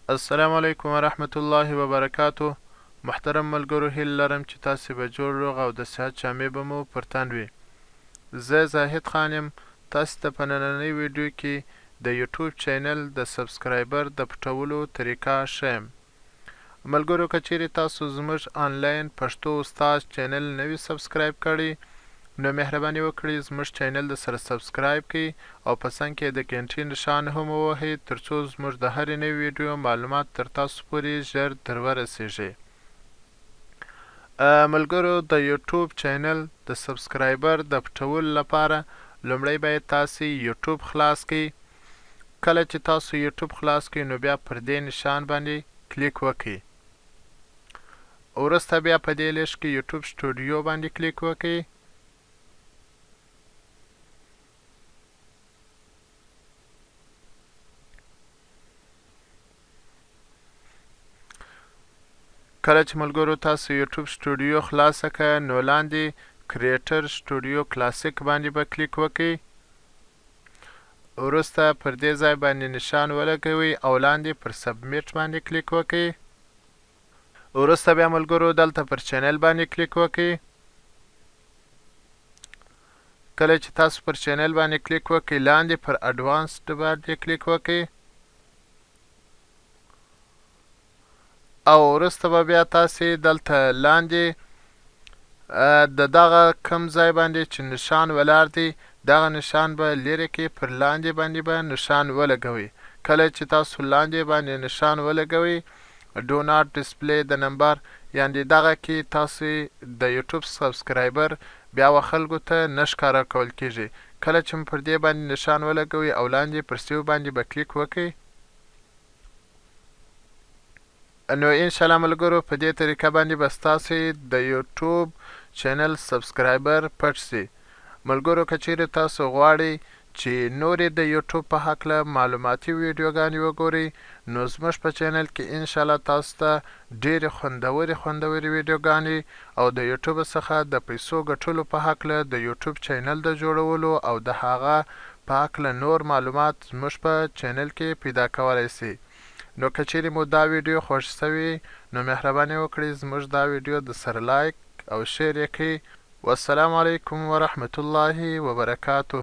السلام علیکم ورحمت الله وبرکاته محترم ملګرو هیله لرم چې تاسې به جوړ روغ او د صحت جامې به مو پر تن وي. زه زاهد خان یم تاسې ته په نننۍ ویډیو کې د یوټیوب چینل د سبسکرایبر د پټولو طریقه ښیم. ملګرو که چیرې تاسو زموږ آنلاین پښتو استاد چینل نه وي سبسکرایب کړی نو مهرباني وکړئ زموږ چینل د سره سبسکرایب کړئ او په څنګ کې د ګنټې نښان هم ووهئ ترڅو زموږ د هرې نوې ویډیو معلومات تر تاسو پورې ژر در ورسیږي. ملګرو د یوټیوب چینل د سبسکرایبر د پټولو لپاره لومړی باید تاسو یوټیوب خلاص کړئ. کله چې تاسو یوټیوب خلاص کړئ نو بیا پر دې نشان باندې کلیک وکړئ. وروسته بیا په دې لیست کې یوټیوب سټوډیو باندې کلیک وکړئ. کله چې ملګرو تاسو یوټیوب سټوډیو خلاصه کړه نو لاندې کریټر سټوډیو کلاسیک باندې به کلیک وکړئ. وروسته پر دې ځای باندې نشان ولګوئ او لاندې پر سبمیټ باندې کلیک وکړئ. وروسته بیا ملګرو دلته پر چینل باندې کلیک وکړئ. کله چې تاسو پر چینل باندې کلیک وکړئ لاندې پر اډوانسډ باندې کلیک وکړئ او وروسته به بیا تاسو دلته لاندې د دغه کم ځای باندې چې نشان ولار دی دغه نشان به لیرې کې پر لاندې باندې به نشان ولګوئ. کله چې تاسو لاندې باندې نشان ولګوئ Do not display the number یعنی دغه کې تاسو د یوټیوب سبسکرایبر بیا و خلکو ته نه ښکاره کول کیږي. کله چې مو پر دې باندې نشان ولګوئ او لاندې پر سیو باندې به کلیک وکړئ نو انشاءالله ملګرو په دې طریقه باندې به ستاسو د یوټیوب چینل سبسکرایبر پټ شي. ملګرو که چیرې تاسو غواړئ چې نورې د یوټیوب په هکله معلوماتي ویډیوګانې وګورئ نو زموږ په چینل کې انشاءالله تاسو ته ډېرې خوندورې خوندورې ویډیوګانې او د یوټیوب څخه د پیسو ګټلو په هکله د یوټیوب چینل د جوړولو او د هغه په هکله نور معلومات زموږ په چینل کې پیدا کولای شئ. نو که چیرې مو دا ویډیو خوښ شوی نو مهرباني وکړئ زموږ دا ویډیو د سره لایک او شیر یې کړئ. والسلام علیکم ورحمة الله وبرکاته.